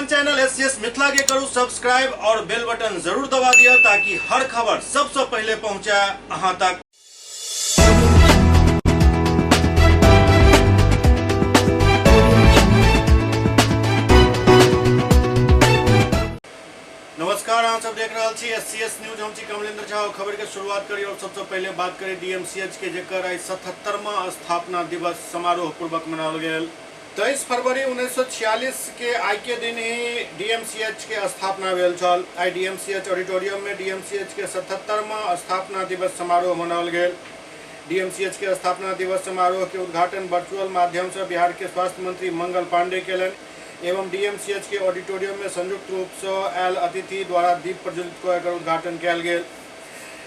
अपन channel SCS Mithila के करू सब्सक्राइब और बेल बटन जरूर दबा दिया ताकि हर खबर सबसे पहले पहुंचे अहां तक। नमस्कार, अहाँ सब देख रहल छी एससीएस न्यूज। हम छी कमलेंद्र झा और खबर के शुरुआत करी और सबसे पहले बात करी डीएमसीएच के, जेकर आइ 77वां स्थापना दिवस समारोह पूर्वक मनाओल गेल। 23 फरवरी 1946 के आइ के दिन ही डीएमसीएच के स्थापना भेल छल। आइ डीएमसीएच ऑडिटोरियम में डीएमसीएच के 77वां स्थापना दिवस समारोह मनाओल गेल। डीएमसीएच के स्थापना दिवस समारोह के उद्घाटन वर्चुअल माध्यम से बिहार के स्वास्थ्य मंत्री मंगल पांडे केलनि एवं डीएमसीएच के ऑडिटोरियम में संयुक्त रूप से आयल अतिथि द्वारा दीप प्रज्वलित कऽ एकर उद्घाटन कयल गेल।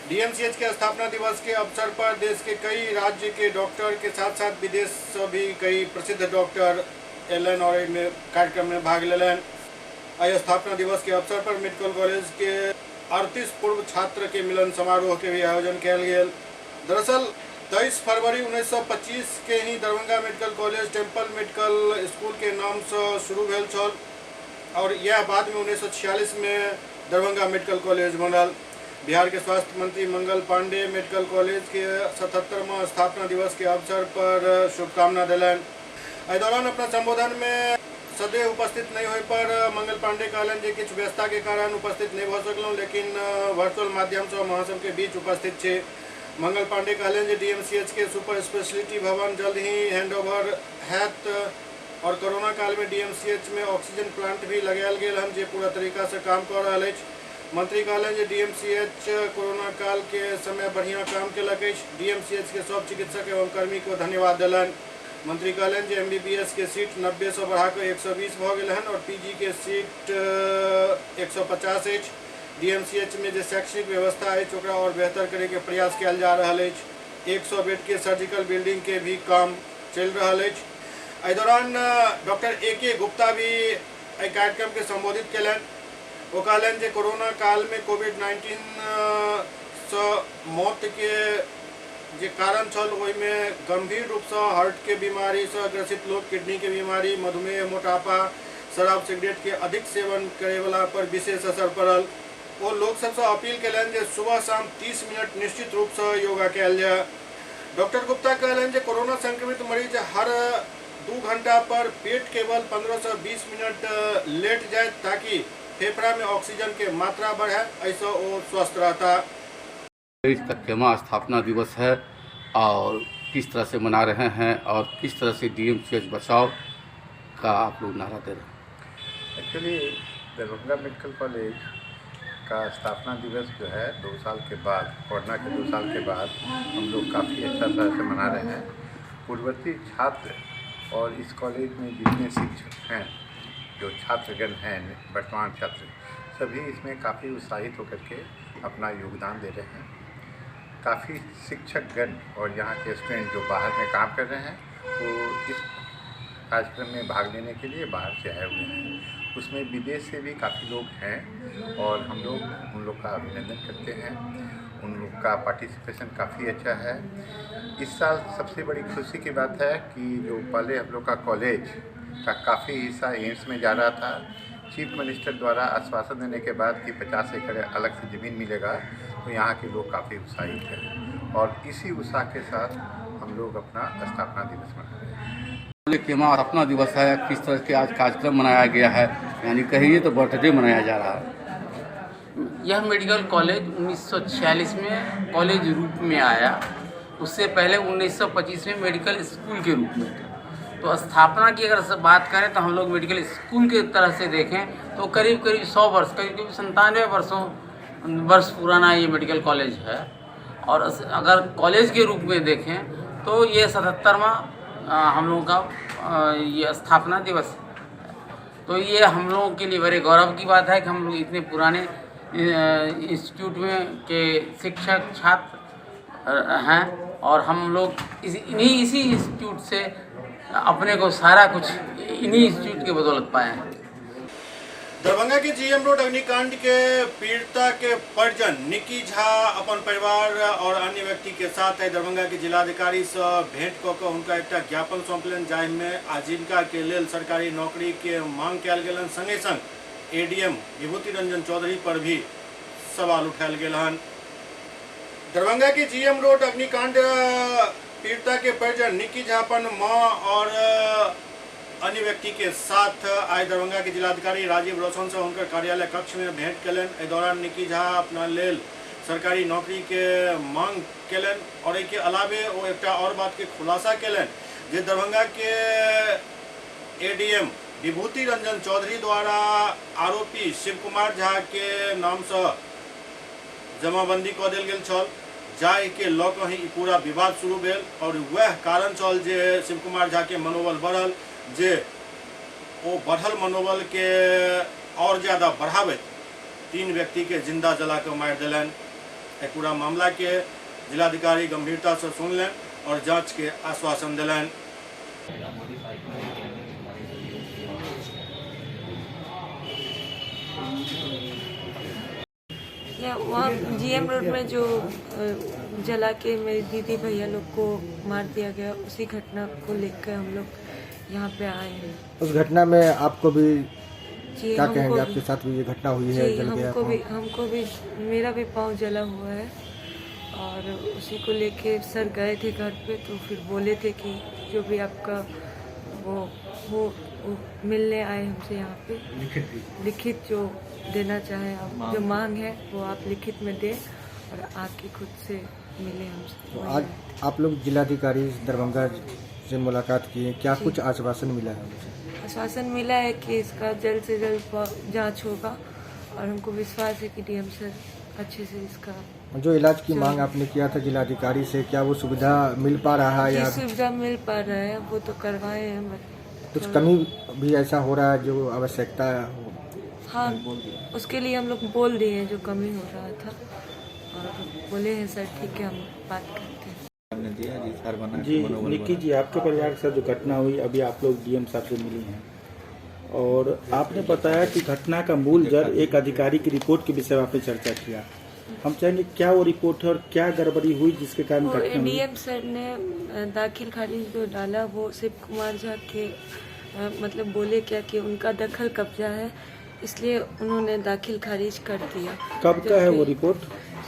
डीएमसीएच के स्थापना दिवस के अवसर पर देश के कई राज्य के डॉक्टर के साथ साथ विदेश से भी कई प्रसिद्ध डॉक्टर एलन और एहिमे कार्यक्रम में भाग लेलनि। एहि स्थापना दिवस के अवसर पर मेडिकल कॉलेज के 38 पूर्व छात्र के मिलन समारोह के भी आयोजन कयल गेल। दरअसल 23 फरवरी 1925 के ही Darbhanga medical college temple medical school के नाम से शुरू भेल छल और यह बाद में 1946 में दरभंगा मेडिकल कॉलेज बनल। बिहार के स्वास्थ्य मंत्री मंगल पांडे मेडिकल कॉलेज के 77वां स्थापना दिवस के अवसर पर शुभकामना देलनि। एहि दौरान अपना संबोधन में सदैव उपस्थित नहीं होय पर मंगल पांडे कहलनि जे किछु व्यस्तता के कारण उपस्थित नहीं भऽ सकलहुँ, लेकिन वर्चुअल माध्यम से हम अहाँ सबके बीच उपस्थित छी। मंगल पांडे कहलनि जे डीएमसीएच के सुपर स्पेशलिटी भवन जल्द ही हैंडओवर हैत और कोरोना काल में डीएमसीएच में ऑक्सीजन प्लांट भी लगायल गेल हन जे पूरा तरीका से काम कऽ रहल अछि। मंत्री कहलनि जे डीएमसीएच कोरोना काल के समय बढ़िया काम केलक अछि। डीएमसीएच के सब चिकित्सक एवं कर्मी को धन्यवाद देलनि। मंत्री कहलनि जे एमबीबीएस के सीट 90 से बढ़ाकऽ 120 भऽ गेल हन और पीजी के सीट 150 अछि। डीएमसीएच में जे शैक्षणिक व्यवस्था अछि ओकरा और बेहतर करे के प्रयास कयल जा रहल अछि। 100 बेड के सर्जिकल बिल्डिंग के भी काम चलि रहल अछि। एहि दौरान डॉक्टर ए के गुप्ता भी एहि कार्यक्रम के संबोधित केलनि। ओ कहलनि जे कोरोना काल में कोविड-19 सँ मौत के जे कारण छल ओहिमे गंभीर रूप सँ हार्ट के बीमारी सँ ग्रसित लोक, किडनी के बीमारी, मधुमेह, मोटापा, शराब, सिगरेट के अधिक सेवन करयवला पर विशेष असर पड़ल। ओ लोक सब सँ अपील केलनि जे सुबह शाम 30 मिनट निश्चित रूप सँ योगा कयल जाय। डॉक्टर गुप्ता कहलनि जे कोरोना संक्रमित मरीज हर 2 घंटा पर पेट केवल 15 से 20 मिनट लेट जाए ताकि फेफड़ा में ऑक्सीजन के मात्रा बढ़े, ऐसा वो स्वस्थ रहता। 23वां स्थापना दिवस है और किस तरह से मना रहे हैं और किस तरह से डीएमसीएच बचाओ का आप लोग नारा दे रहे हैं। एक्चुअली दरभंगा मेडिकल कॉलेज का स्थापना दिवस जो है 2 साल के बाद, कोरोना के 2 साल के बाद हम लोग काफ़ी अच्छा तरह से मना रहे हैं। पूर्ववर्ती छात्र और इस कॉलेज में जितने शिक्षक हैं, जो छात्रगण हैं, वर्तमान छात्र, सभी इसमें काफ़ी उत्साहित होकर के अपना योगदान दे रहे हैं। काफ़ी शिक्षकगण और यहाँ के स्टूडेंट जो बाहर में काम कर रहे हैं वो इस कार्यक्रम में भाग लेने के लिए बाहर से आए हुए हैं। उसमें विदेश से भी काफ़ी लोग हैं और हम लोग उन लोग का अभिनंदन करते हैं। उन लोग का पार्टिसिपेशन काफ़ी अच्छा है। इस साल सबसे बड़ी खुशी की बात है कि जो पहले हम लोग का कॉलेज का काफ़ी हिस्सा एम्स में जा रहा था, चीफ मिनिस्टर द्वारा आश्वासन देने के बाद कि 50 एकड़ अलग से ज़मीन मिलेगा, तो यहाँ के लोग काफ़ी उत्साहित हैं और इसी उत्साह के साथ हम लोग अपना स्थापना दिवस मना रहे हैं। केमा स्थापना दिवस है, किस तरह के आज कार्यक्रम मनाया गया है, यानी कहिए तो बर्थडे मनाया जा रहा है। यह मेडिकल कॉलेज 1946 में कॉलेज रूप में आया, उससे पहले 1925 में मेडिकल स्कूल के रूप में था। तो स्थापना की अगर सब बात करें तो हम लोग मेडिकल स्कूल के तरह से देखें तो करीब करीब 100 वर्ष, करीब करीब 97 वर्ष पुराना ये मेडिकल कॉलेज है। और अगर कॉलेज के रूप में देखें तो ये 77वां हम लोगों का ये स्थापना दिवस है। तो ये हम लोगों के लिए बड़े गौरव की बात है कि हम लोग इतने पुराने इंस्टीट्यूट में के शिक्षक छात्र हैं और हम लोग इसी इंस्टीट्यूट से अपने को सारा कुछ इन्हीं इंस्टीट्यूट के बदौलत पाए हैं। दरभंगा के जीएम रोड अग्निकांड के पीड़िता के परिजन निक्की झा अपन परिवार और अन्य व्यक्ति के साथ दरभंगा के जिलाधिकारी से भेंट कऽ कऽ हुनका एकटा ज्ञापन सौंपलनि, जाहिमे आजीविका के लेल सरकारी नौकरी के मांग कयल गेलनि। संगे संग एडीएम विभूति रंजन चौधरी पर भी सवाल उठायल गेल हन। दरभंगा के जीएम रोड अग्निकांड पीड़िता के परिजन निक्की झा अपन माँ और अन्य व्यक्ति के साथ आइ दरभंगा के जिलाधिकारी राजीव रोशन से हुनकर कार्यालय कक्ष में भेंट कयलनि। एहि दौरान निक्की झा अपना लेल सरकारी नौकरी के मांग कयलनि और एहिके अलावे ओ एकटा और बात के खुलासा कयलनि जे दरभंगा के एडीएम विभूति रंजन चौधरी द्वारा आरोपी शिव कुमार झा के नाम से जमाबंदी कऽ देल गेल छल, जाहि के लऽ कऽ ही ई पूरा विवाद शुरू भेल और वएह कारण छल जे शिव कुमार झा के मनोबल बढ़ल, जे ओ बढ़ल मनोबल के और ज़्यादा बढ़ाबैत 3 व्यक्ति के जिंदा जला कऽ मारि देलनि। एहि पूरा मामला के जिलाधिकारी गंभीरता से सुनलनि और जांच के आश्वासन देलनि। या वहाँ जीएम रोड में जो जला के मेरी दीदी भैया लोग को मार दिया गया, उसी घटना को लेकर हम लोग यहाँ पे आए हैं। उस घटना में आपको भी जी, क्या कहेंगे, आपके साथ भी ये घटना हुई है? जी, जल गया हमको भी मेरा भी पाँव जला हुआ है और उसी को लेके सर गए थे घर पे, तो फिर बोले थे कि जो भी आपका वो मिलने आए हमसे यहाँ पे, लिखित जो देना चाहे आप, जो मांग है वो आप लिखित में दें और आके खुद से मिले हमसे। तो आज आप लोग जिलाधिकारी दरभंगा से मुलाकात किए, क्या कुछ आश्वासन मिला है उनसे? आश्वासन मिला है कि इसका जल्द से जल्द जांच होगा और हमको विश्वास है कि डीएम सर अच्छे से इसका जो इलाज की मांग आपने किया था जिलाधिकारी से, क्या वो सुविधा मिल पा रहा है? या सुविधा मिल पा रहा है वो तो करवाए हैं, कुछ कमी भी ऐसा हो रहा है जो आवश्यकता हो? हाँ, उसके लिए हम लोग बोल दिए हैं जो कमी हो रहा था और बोले हैं सर ठीक है हम बात करते हैं। जी निक्की जी, आपके परिवार के साथ जो घटना हुई, अभी आप लोग डीएम साहब से मिली हैं और आपने बताया कि घटना का मूल जड़ एक अधिकारी की रिपोर्ट के विषय में आपने चर्चा किया। हम चाहेंगे क्या वो रिपोर्ट है और क्या गड़बड़ी हुई जिसके कारण घटना हुई? डीएम सर ने दाखिल खारिज जो डाला वो शिव कुमार झा के मतलब बोले क्या कि उनका दखल कब्जा है, इसलिए उन्होंने दाखिल खारिज कर दिया। कब का है वो रिपोर्ट?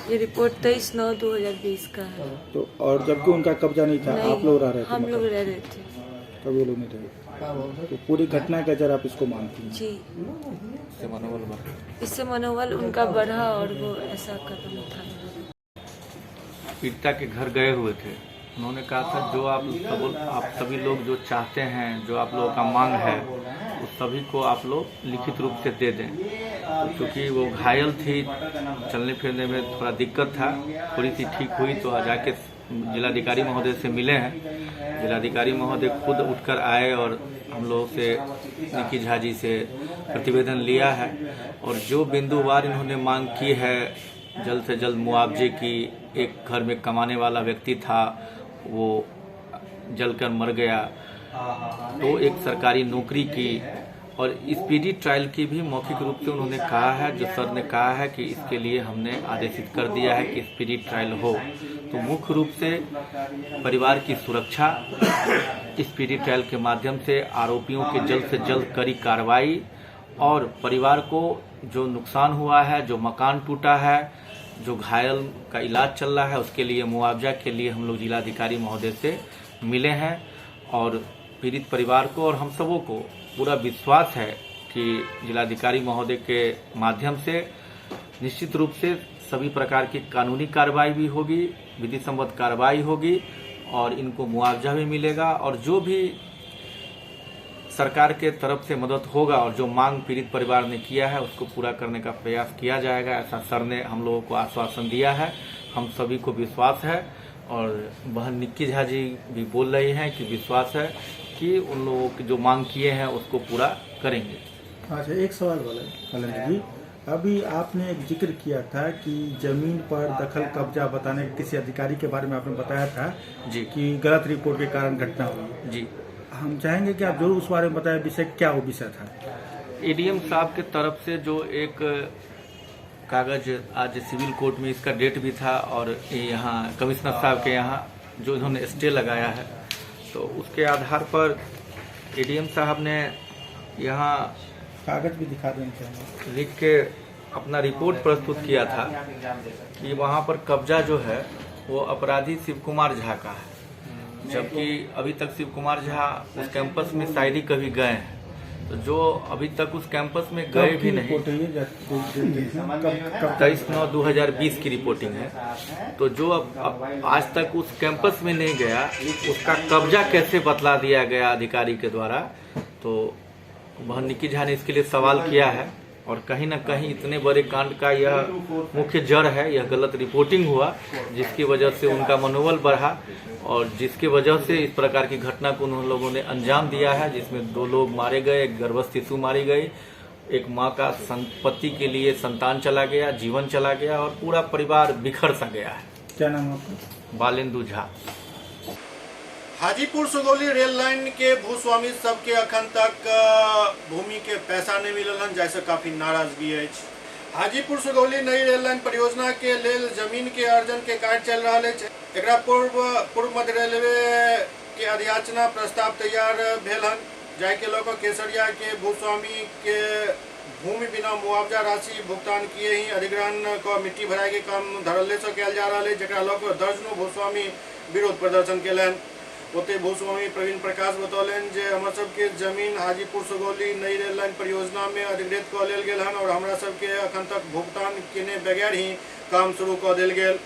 ये रिपोर्ट 23/9/2020 का है। तो और जबकि उनका कब्जा नहीं था, आप लोग रह रहे थे? हम लोग रह रहे थे, तब वो लोग नहीं रहे। तो पूरी घटना का जरा आप इसको मानती हैं? जी, इससे मनोबल उनका बढ़ा और वो ऐसा कदम उठाया। पीड़िता के घर गए हुए थे, उन्होंने कहा था जो आप सभी लोग जो चाहते हैं, जो आप लोगों का मांग है, उस सभी को आप लोग लिखित रूप से दे दें। क्योंकि वो घायल थी, चलने फिरने में थोड़ा दिक्कत था, थोड़ी सी ठीक हुई तो आज आके जिलाधिकारी महोदय से मिले हैं। जिलाधिकारी महोदय खुद उठकर आए और हम लोगों से निक्की झा जी से प्रतिवेदन लिया है और जो बिंदुवार इन्होंने मांग की है जल्द से जल्द मुआवजे की, एक घर में कमाने वाला व्यक्ति था वो जलकर मर गया, तो एक सरकारी नौकरी की और स्पीडी ट्रायल की भी मौखिक रूप से उन्होंने कहा है, जो सर ने कहा है कि इसके लिए हमने आदेशित कर दिया है कि स्पीडी ट्रायल हो। तो मुख्य रूप से परिवार की सुरक्षा, स्पीडी ट्रायल के माध्यम से आरोपियों के जल्द से जल्द कड़ी कार्रवाई और परिवार को जो नुकसान हुआ है, जो मकान टूटा है, जो घायल का इलाज चल रहा है, उसके लिए मुआवजा के लिए हम लोग जिलाधिकारी महोदय से मिले हैं। और पीड़ित परिवार को और हम सबों को पूरा विश्वास है कि जिलाधिकारी महोदय के माध्यम से निश्चित रूप से सभी प्रकार की कानूनी कार्रवाई भी होगी, विधि सम्मत कार्रवाई होगी और इनको मुआवजा भी मिलेगा और जो भी सरकार के तरफ से मदद होगा और जो मांग पीड़ित परिवार ने किया है उसको पूरा करने का प्रयास किया जाएगा, ऐसा सर ने हम लोगों को आश्वासन दिया है। हम सभी को विश्वास है और बहन निक्की झा जी भी बोल रही हैं कि विश्वास है कि उन लोगों की जो मांग किए हैं उसको पूरा करेंगे। अच्छा, एक सवाल बोला जी, अभी आपने एक जिक्र किया था कि जमीन पर दखल कब्जा बताने के किसी अधिकारी के बारे में आपने बताया था जी कि गलत रिपोर्ट के कारण घटना हुई। जी, हम चाहेंगे कि आप जरूर उस बारे में बताएं, विषय क्या वो विषय था? एडीएम साहब के तरफ से जो एक कागज आज सिविल कोर्ट में इसका डेट भी था और यहाँ कमिश्नर साहब के यहाँ जो इन्होंने स्टे लगाया है, तो उसके आधार पर एडीएम साहब ने यहाँ कागज भी दिखा दें लिख के अपना रिपोर्ट प्रस्तुत किया था कि वहाँ पर कब्जा जो है वो अपराधी शिव कुमार झा का है, जबकि अभी तक शिव कुमार झा उस कैंपस में शायद ही कभी गए हैं। तो जो अभी तक उस कैंपस में गए भी नहीं, 23/9/2020 की रिपोर्टिंग है। तो जो अब आज तक उस कैंपस में नहीं गया, उसका कब्जा कैसे बतला दिया गया अधिकारी के द्वारा, तो बहन निक्की झा ने इसके लिए सवाल किया है। और कहीं ना कहीं इतने बड़े कांड का यह मुख्य जड़ है, यह गलत रिपोर्टिंग हुआ, जिसकी वजह से उनका मनोबल बढ़ा और जिसकी वजह से इस प्रकार की घटना को उन लोगों ने अंजाम दिया है, जिसमें 2 लोग मारे गए, एक गर्भस्थ शिशु मारी गई, एक माँ का संपत्ति के लिए संतान चला गया, जीवन चला गया और पूरा परिवार बिखर सा गया है। क्या नाम आपका? बालेंदु झा। हाजीपुर सुगौली रेल लाइन के भूस्वामी सबके अखन तक भूमि के पैसा नहीं मिलल हन, जैसे काफी नाराजगी अछि। हाजीपुर सुगौली नई रेल लाइन परियोजना के लेल जमीन के अर्जन के कार्य चल रहा अछि। एकरा पूर्व मध्य रेलवे के अधियाचना प्रस्ताव तैयार भेल हन, जाहि के लऽ कऽ केसरिया के भूस्वामी के भूमि बिना मुआवजा राशि भुगतान किए ही अधिग्रहण क मिट्टी भराई के काम धड़ल्ले से कयल जा रहल अछि, जकरा लऽ कऽ दर्जनों भूस्वामी विरोध प्रदर्शन केलनि। ओतहि भूस्वामी प्रवीण प्रकाश बतौलनि जे हमर सबके जमीन हाजीपुर सुगौली नई रेल लाइन परियोजना में अधिग्रहित कऽ लेल गेल हन और हमरा सबके अखन तक भुगतान केने बगैर ही काम शुरू कऽ देल गेल।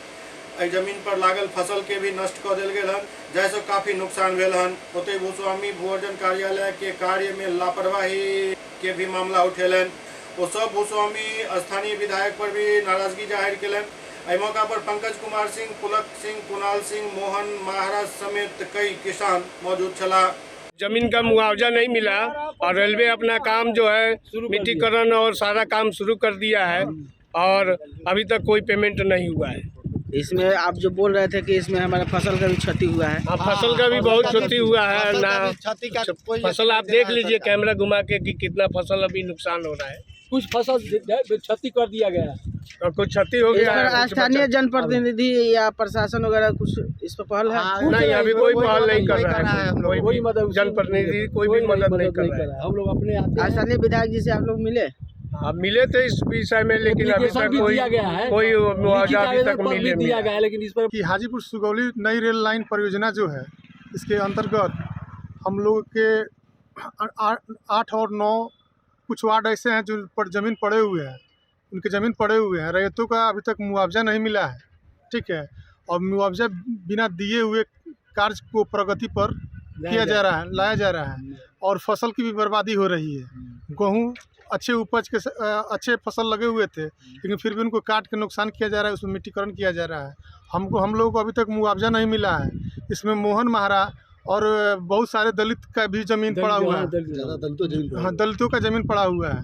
एहि जमीन पर लागल फसल के भी नष्ट कऽ देल गेल हन, जाहिसँ काफी नुकसान भेल हन। ओतहि भूस्वामी भूअर्जन कार्यालय के कार्य में लापरवाही के भी मामला उठेलनि। ओ सब भूस्वामी स्थानीय विधायक पर भी नाराजगी जाहिर केलनि। एहि मौका पर पंकज कुमार सिंह, पुलक सिंह, कुणाल सिंह, मोहन महाराज समेत कई किसान मौजूद छला। जमीन का मुआवजा नहीं मिला और रेलवे अपना काम जो है मिट्टीकरण और सारा काम शुरू कर दिया है और अभी तक कोई पेमेंट नहीं हुआ है। इसमें आप जो बोल रहे थे कि इसमें हमारा फसल का भी क्षति हुआ है। हाँ, फसल का भी बहुत क्षति हुआ है ना। फसल आप देख लीजिए कैमरा घुमा के कि कितना फसल अभी नुकसान हो रहा है। कुछ फसल क्षति कर दिया गया है और कुछ क्षति हो गया है। स्थानीय जनप्रतिनिधि या प्रशासन वगैरह कुछ इस पर पहल है? नहीं, अभी कोई पहल नहीं कर रहा है। कोई जनप्रतिनिधि कोई भी मदद नहीं कर रहा है। हम लोग अपने स्थानीय विधायक जी से आप लोग मिले? हाँ, मिले थे इस विषय में, लेकिन अभी तक कोई मुआवजा अभी तक मिले दिया गया है। लेकिन इस पर हाजीपुर सुगौली नई रेल लाइन परियोजना जो है, इसके अंतर्गत हम लोग के 8 और 9 कुछ वार्ड ऐसे हैं जो पर ज़मीन पड़े हुए हैं, उनके ज़मीन पड़े हुए हैं। रैयतों का अभी तक मुआवजा नहीं मिला है, ठीक है, और मुआवजा बिना दिए हुए कार्य को प्रगति पर किया जा रहा है, लाया जा रहा है और फसल की भी बर्बादी हो रही है। गेहूँ अच्छे उपज के अच्छे फसल लगे हुए थे, लेकिन फिर भी उनको काट के नुकसान किया जा रहा है, उसमें मिट्टीकरण किया जा रहा है। हमको हम लोगों को अभी तक मुआवजा नहीं मिला है। इसमें मोहन महारा और बहुत सारे दलित का भी जमीन पड़ा हुआ है, हाँ, दलितों का जमीन पड़ा हुआ है।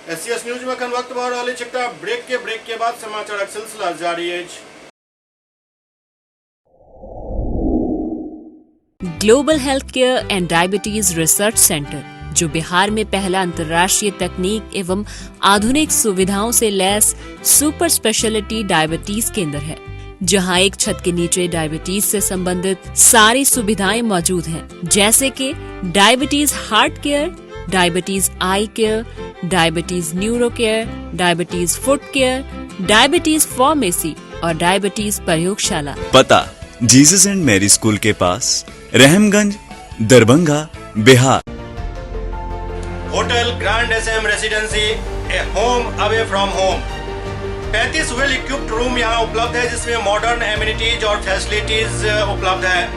एससीएस न्यूज में अखन वक्त भऽ रहल अछि एकटा ब्रेक के। ब्रेक के बाद समाचारक सिलसिला जारी अछि। Global health care and diabetes research centre, जो बिहार में पहला अंतर्राष्ट्रीय तकनीक एवं आधुनिक सुविधाओं से लैस सुपर स्पेशलिटी डायबिटीज केंद्र है, जहां एक छत के नीचे डायबिटीज से संबंधित सारी सुविधाएं मौजूद हैं, जैसे कि diabetes heart care, diabetes eye care, diabetes neuro care, diabetes foot care, diabetes pharmacy और डायबिटीज प्रयोगशाला। पता जीसस एंड मैरी स्कूल के पास, Rahamganj, Darbhanga, Bihar. Hotel grand S M residency, a home away from home. 35 well equipped room यहाँ उपलब्ध है, जिसमें modern amenities और facilities उपलब्ध है।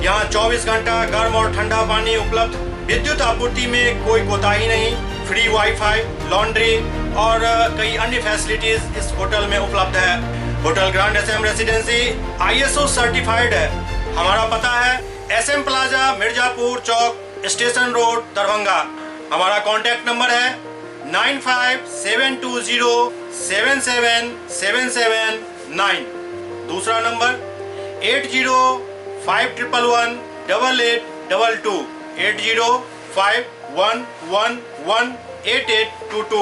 यहाँ 24 घंटा गर्म और ठंडा पानी उपलब्ध, विद्युत आपूर्ति में कोई कोताही नहीं, फ्री वाईफाई, लॉन्ड्री और कई अन्य फैसिलिटीज इस होटल में उपलब्ध है। Hotel grand S M residency ISO certified है। हमारा पता है एस एम प्लाजा, मिर्जापुर चौक, स्टेशन रोड, दरभंगा। हमारा कॉन्टैक्ट नंबर है 957207 7779। दूसरा नंबर 8051118822, 805111 1 8 8 2 2।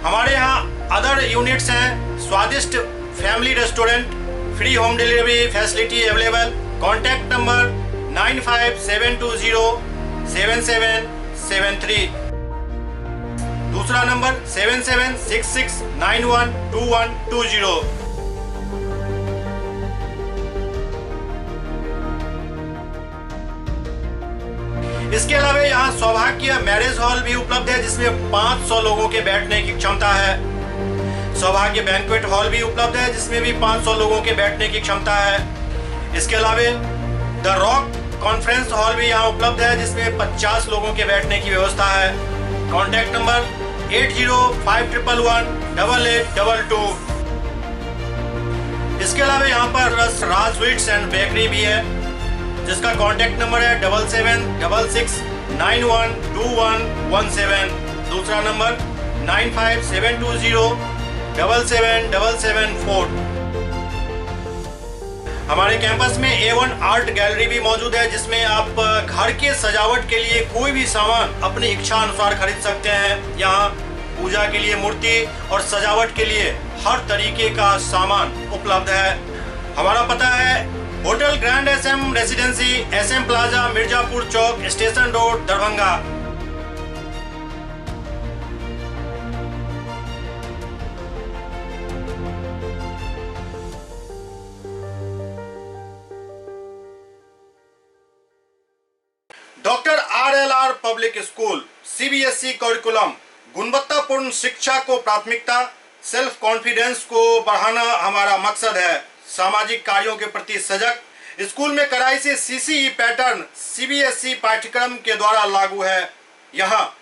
हमारे यहाँ अदर यूनिट्स हैं Swadisht family restaurant, free home delivery facility available. Contact number 9 5 7 2 0 7 7 7 3। दूसरा नंबर 7 7 6 6 9 1 2 1 2 0। इसके अलावा यहाँ सौभाग्य मैरिज हॉल भी उपलब्ध है, जिसमें 500 लोगों के बैठने की क्षमता है। सौभाग्य बैंक्वेट हॉल भी उपलब्ध है, जिसमें भी 500 लोगों के बैठने की क्षमता है। इसके अलावा the rock conference hall भी यहाँ उपलब्ध है, जिसमें 50 लोगों के बैठने की व्यवस्था है। Contact number 8 0 5 1 1 1 8 8 2 2। इसके अलावा यहाँ पर राज स्वीट्स एंड बेकरी भी है, जिसका कॉन्टैक्ट नंबर है 7 7 6 6 9 1 2 1 1 7। दूसरा नंबर 9 5 7 2 0 7 7 7 7 4। हमारे कैंपस में A1 art gallery भी मौजूद है, जिसमें आप घर के सजावट के लिए कोई भी सामान अपनी इच्छा अनुसार खरीद सकते हैं। यहाँ पूजा के लिए मूर्ति और सजावट के लिए हर तरीके का सामान उपलब्ध है। हमारा पता है hotel grand SM residency, SM plaza, Mirzapur Chowk, station road, Darbhanga. Doctor RLR public school, CBSE curriculum, गुणवत्तापूर्ण शिक्षा को प्राथमिकता, सेल्फ कॉन्फिडेंस को बढ़ाना हमारा मकसद है। सामाजिक कार्यों के प्रति सजग, स्कूल में कड़ाई से सीसीई पैटर्न सीबीएसई पाठ्यक्रम के द्वारा लागू है। यहाँ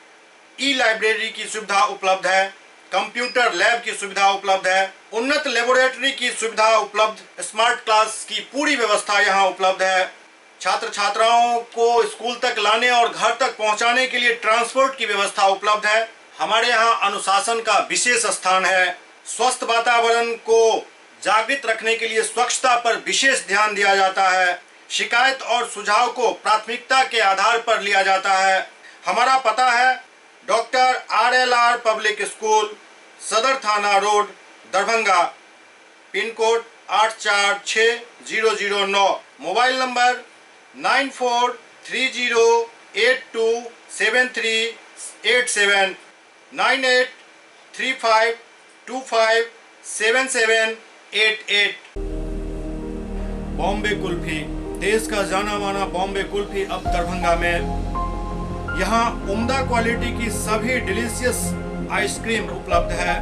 ई लाइब्रेरी की सुविधा उपलब्ध है, कंप्यूटर लैब की सुविधा उपलब्ध है, उन्नत लेबोरेटरी की सुविधा उपलब्ध, स्मार्ट क्लास की पूरी व्यवस्था यहाँ उपलब्ध है। छात्र छात्राओं को स्कूल तक लाने और घर तक पहुँचाने के लिए ट्रांसपोर्ट की व्यवस्था उपलब्ध है। हमारे यहाँ अनुशासन का विशेष स्थान है। स्वस्थ वातावरण को जागृत रखने के लिए स्वच्छता पर विशेष ध्यान दिया जाता है। शिकायत और सुझाव को प्राथमिकता के आधार पर लिया जाता है। हमारा पता है doctor RLR public school, Sadar थाना road, Darbhanga, pin code 846009। Mobile number 9 4 3 0 8 2 7 3 8 7, 9 8 3 5 2 5 7 7 8 8। Bombay kulfi, देश का जाना माना बॉम्बे कुल्फी अब दरभंगा में। यहाँ उम्दा क्वालिटी की सभी डिलीशियस आइसक्रीम उपलब्ध है।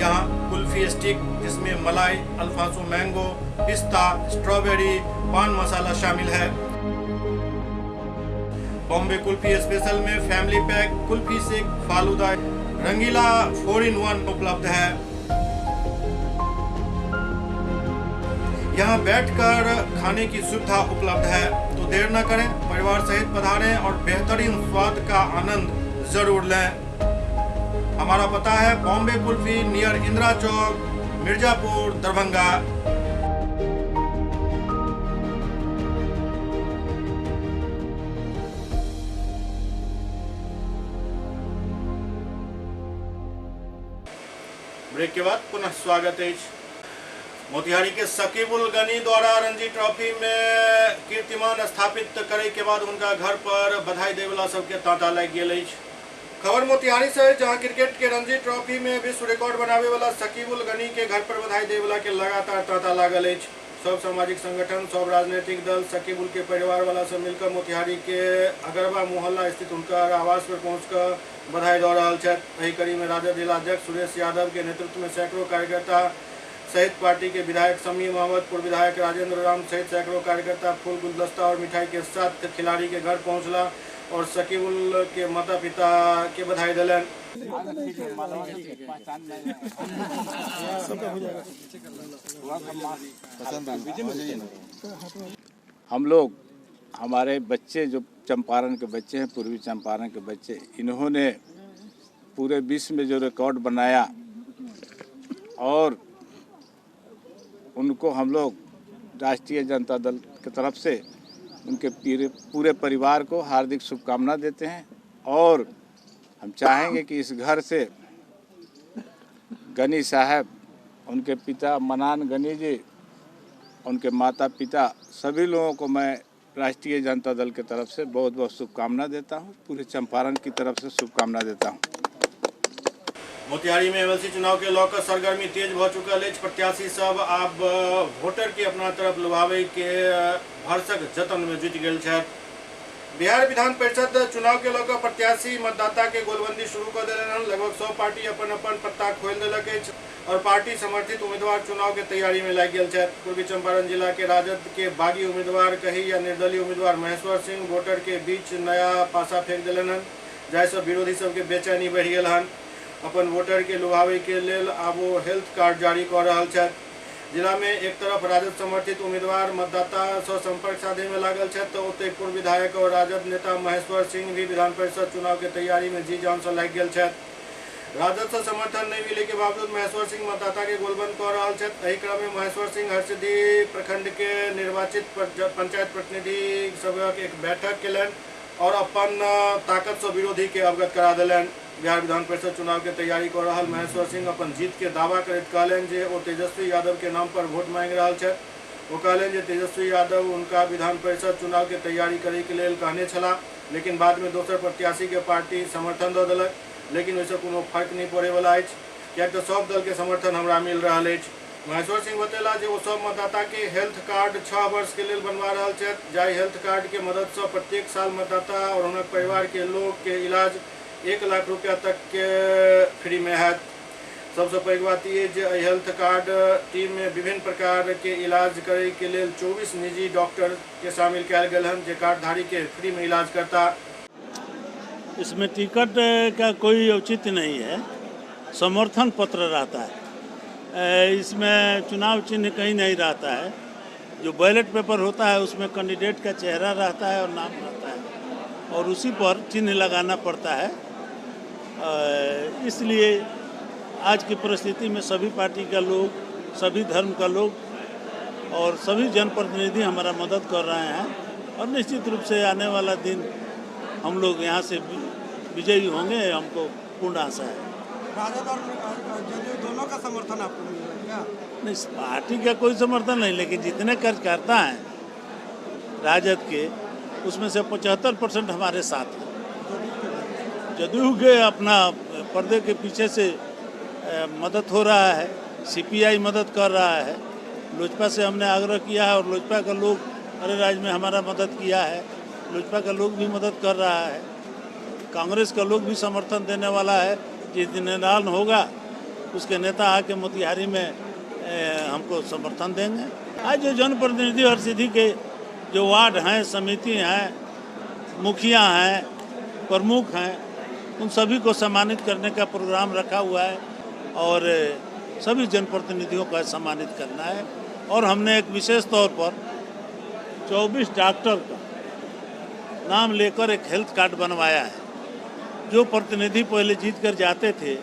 यहाँ कुल्फी स्टिक, जिसमें मलाई, अल्फांसो मैंगो, पिस्ता, स्ट्रॉबेरी, पान मसाला शामिल है। बॉम्बे कुल्फी स्पेशल में family pack, kulfi shake, falooda, Rangeela 4 in 1 उपलब्ध है। यहाँ बैठकर खाने की सुविधा उपलब्ध है, तो देर न करें, परिवार सहित पधारें और बेहतरीन स्वाद का आनंद जरूर लें। हमारा पता है बॉम्बे कुल्फी, नियर इंदिरा चौक, मिर्जापुर, दरभंगा। ब्रेक के बाद पुनः स्वागत है। मोतिहारी के सकीबुल गनी द्वारा रणजी ट्रॉफी में कीर्तिमान स्थापित करे के बाद उनका घर पर बधाई देवला सबके तांता लागि गेल अछि। खबर मोतिहारी से, जहां क्रिकेट के रणजी ट्रॉफी में विश्व रिकॉर्ड बनावे वाला सकीबुल गनी के घर पर बधाई देवला के लगातार तांता लागल अछि। सब सामाजिक संगठन, सब राजनीतिक दल सकीबुल के परिवार वाला सब मिलकर मोतिहारी के अगरबा मोहल्ला स्थित उनका आवास पर पहुंचकर बधाई दऽ रहल छथि। एहि कड़ी में राजद जिलाध्यक्ष सुरेश यादव के नेतृत्व में सैकड़ों कार्यकर्ता सहित पार्टी के विधायक शमी मोहम्मद, पूर्व विधायक राजेंद्र राम सहित सैकड़ों कार्यकर्ता फूल गुलदस्ता और मिठाई के साथ खिलाड़ी के घर पहुंचला और सकीबुल के माता पिता के बधाई दिलन। हम लोग, हमारे बच्चे जो चंपारण के बच्चे हैं, पूर्वी चंपारण के बच्चे, इन्होंने पूरे विश्व में जो रिकॉर्ड बनाया और उनको हम लोग राष्ट्रीय जनता दल की तरफ से उनके पूरे परिवार को हार्दिक शुभकामना देते हैं। और हम चाहेंगे कि इस घर से गनी साहब, उनके पिता मनान गनी जी, उनके माता पिता, सभी लोगों को मैं राष्ट्रीय जनता दल की तरफ से बहुत बहुत शुभकामना देता हूं। पूरे चंपारण की तरफ से शुभकामना देता हूं। मोतिहारी में एमएलसी चुनाव के लऽ कऽ सरगर्मी तेज भऽ चुकल अछि। प्रत्याशी सब आब वोटर के अपना तरफ लुभावे के भरसक जतन में जुटि गेल छथि। बिहार विधान परिषद चुनाव के लऽ कऽ प्रत्याशी मतदाता के गोलबंदी शुरू कऽ देलनि हन। लगभग 100 पार्टी अपन अपन पत्ता खोलि देलक अछि और पार्टी समर्थित उम्मीदवार चुनाव के तैयारी में लागि गेल छथि। पूर्वी चंपारण जिला के राजद के बागी उम्मीदवार कही या निर्दलीय उम्मीदवार महेश्वर सिंह वोटर के बीच नया पासा फेंक देलनि हन, जाहिसँ विरोधी सबके बेचैनी बढ़ि गेल हन। अपन वोटर के लुभावे के लेल आब ओ हेल्थ कार्ड जारी कऽ रहल छथि। जिला में एक तरफ राजद समर्थित उम्मीदवार मतदाता से संपर्क साधे में लागल छथि तो ओतहि पूर्व विधायक और राजद नेता महेश्वर सिंह भी विधान परिषद चुनाव के तैयारी में जी जान से लागि गेल छथि। राजद से समर्थन नहीं मिले के बावजूद महेश्वर सिंह मतदाता के गोलबंद कऽ रहल छथि। एहि क्रम में महेश्वर सिंह हरसिद्धि प्रखंड के निर्वाचित पंचायत प्रतिनिधि सभक एक बैठक केलनि और अपन ताकत से विरोधी के अवगत करा देलनि। बिहार विधान परिषद चुनाव के तैयारी कऽ रहल महेश्वर सिंह अपन जीत के दावा करैत कहलनि जे ओ तेजस्वी यादव के नाम पर वोट मांगि रहल छथि। ओ कहलनि जे तेजस्वी यादव उनका विधान परिषद चुनाव के तैयारी करे के लेल कहने छलाह, लेकिन बाद में दोसर प्रत्याशी के पार्टी समर्थन दऽ देलक, लेकिन ओहिसँ कोनो फर्क नहीं पड़े वाला अछि, किएक तऽ सब दल के समर्थन हमरा मिल रहल अछि। महेश्वर सिंह बतेला जे ओ सब मतदाता के हेल्थ कार्ड 6 वर्ष के लेल बनवा रहल छथि, जाहि हेल्थ कार्ड के मदद से प्रत्येक साल मतदाता और हुनक परिवार के लोग के इलाज 1 लाख रुपया तक के फ्री में हैत। सबसे पैघ बात ई जे एहि हेल्थ कार्ड टीम में विभिन्न प्रकार के इलाज करे के लेल 24 निजी डॉक्टर के शामिल कयल गेल हन, जे कार्डधारी के फ्री में इलाज करता। इसमें टिकट का कोई औचित्य नहीं है, समर्थन पत्र रहता है, इसमें चुनाव चिन्ह कहीं नहीं रहता है। जो बैलेट पेपर होता है उसमें कैंडिडेट का चेहरा रहता है और नाम रहता है और उसी पर चिन्ह लगाना पड़ता है। इसलिए आज की परिस्थिति में सभी पार्टी का लोग, सभी धर्म का लोग और सभी जनप्रतिनिधि हमारा मदद कर रहे हैं और निश्चित रूप से आने वाला दिन हम लोग यहाँ से विजयी होंगे, हमको पूर्ण आशा है। राजद और जदयू दोनों का समर्थन आपको मिल रहा है क्या? नहीं, पार्टी का कोई समर्थन नहीं, लेकिन जितने कार्यकर्ता हैं राजद के उसमें से 75% हमारे साथ हैं। जदयू के अपना पर्दे के पीछे से मदद हो रहा है, सीपीआई मदद कर रहा है, लोजपा से हमने आग्रह किया है और लोजपा का लोग अरे राज्य में हमारा मदद किया है, लोजपा का लोग भी मदद कर रहा है, कांग्रेस का लोग भी समर्थन देने वाला है। जिस दिन ऐलान होगा उसके नेता आके मोतिहारी में हमको समर्थन देंगे। आज जो जनप्रतिनिधि हरसिद्धि के जो वार्ड हैं, समिति हैं, मुखिया हैं, प्रमुख हैं, उन सभी को सम्मानित करने का प्रोग्राम रखा हुआ है और सभी जनप्रतिनिधियों का सम्मानित करना है। और हमने एक विशेष तौर पर 24 डॉक्टर का नाम लेकर एक हेल्थ कार्ड बनवाया है। जो प्रतिनिधि पहले जीत कर जाते थे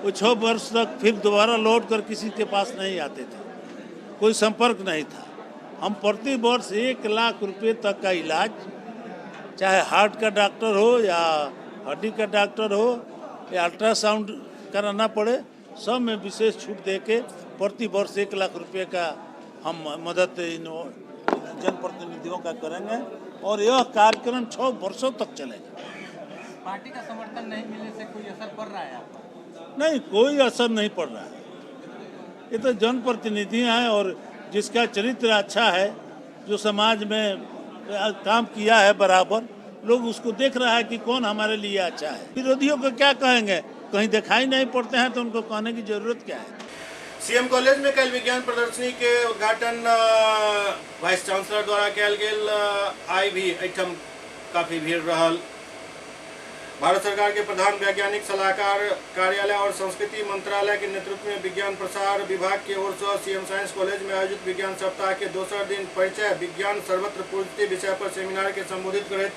वो 6 वर्ष तक फिर दोबारा लौट कर किसी के पास नहीं आते थे, कोई संपर्क नहीं था। हम प्रति वर्ष 1 लाख रुपए तक का इलाज, चाहे हार्ट का डॉक्टर हो या हड्डी का डॉक्टर हो या अल्ट्रासाउंड कराना पड़े, सब में विशेष छूट दे के प्रति वर्ष 1 लाख रुपए का हम मदद इन जनप्रतिनिधियों का करेंगे और यह कार्यक्रम 6 वर्षों तक चलेगा। पार्टी का समर्थन नहीं मिलने से कोई असर पड़ रहा है आपको? नहीं, कोई असर नहीं पड़ रहा है। ये तो जनप्रतिनिधि हैं और जिसका चरित्र अच्छा है, जो समाज में काम किया है बराबर, लोग उसको देख रहा है कि कौन हमारे लिए अच्छा है। विरोधियों को क्या कहेंगे, कहीं दिखाई नहीं पड़ते हैं तो उनको कहने की जरूरत क्या है। सीएम कॉलेज में कल विज्ञान प्रदर्शनी के उद्घाटन वाइस चांसलर द्वारा कयल गेल। आइ भी एहिठाम काफी भीड़ रहल। भारत सरकार के प्रधान वैज्ञानिक सलाहकार कार्यालय और संस्कृति मंत्रालय के नेतृत्व में विज्ञान प्रसार विभाग की ओर से सीएम साइंस कॉलेज में आयोजित विज्ञान सप्ताह के दोसर दिन परिचय विज्ञान सर्वत्र पूजते विषय पर सेमिनार के संबोधित करैत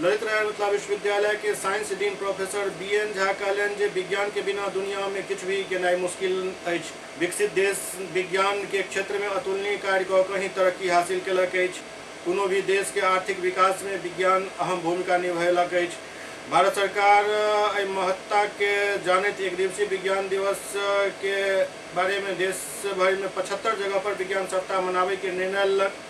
ललित नारायण मिथिला विश्वविद्यालय के science dean professor BN Jha कहलनि जे विज्ञान के बिना दुनिया में किछु भी केनाइ मुश्किल अछि। विकसित देश विज्ञान के क्षेत्र में अतुलनीय कार्य कऽ कऽ ही तरक्की हासिल केलक अछि। कोनो भी देश के आर्थिक विकास में विज्ञान अहम भूमिका निभेलक अछि। भारत सरकार एहि महत्ता के जानैत एक दिवसीय विज्ञान दिवस के बारे में देश भरि में 75 जगह पर विज्ञान सप्ताह मनाबे के निर्णय लेलक।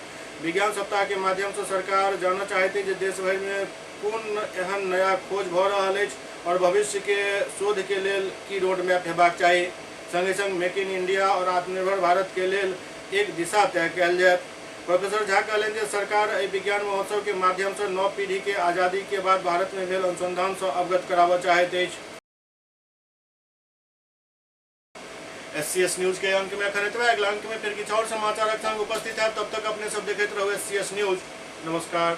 विज्ञान सप्ताह के माध्यम से सरकार जानऽ चाहैत जे देश भरि में कोन एहन नया खोज भऽ रहल अछि और भविष्य के शोध के लेल की रोड मैप हेबाक चाही। संगे संग मेक इन इंडिया और आत्मनिर्भर भारत के लेल एक दिशा तय कयल जायत। प्रोफेसर झा कहलनि जे सरकार एहि विज्ञान महोत्सव के माध्यम से नव पीढ़ी के आजादी के बाद भारत में भेल अनुसंधान से अवगत कराबऽ चाहैत अछि। एससीएस न्यूज के अंक में एखन एतबे। अगला अंक में फिर किछु और समाचारक संग उपस्थित है। तब तक अपने सब देखैत रहू एससीएस न्यूज। नमस्कार।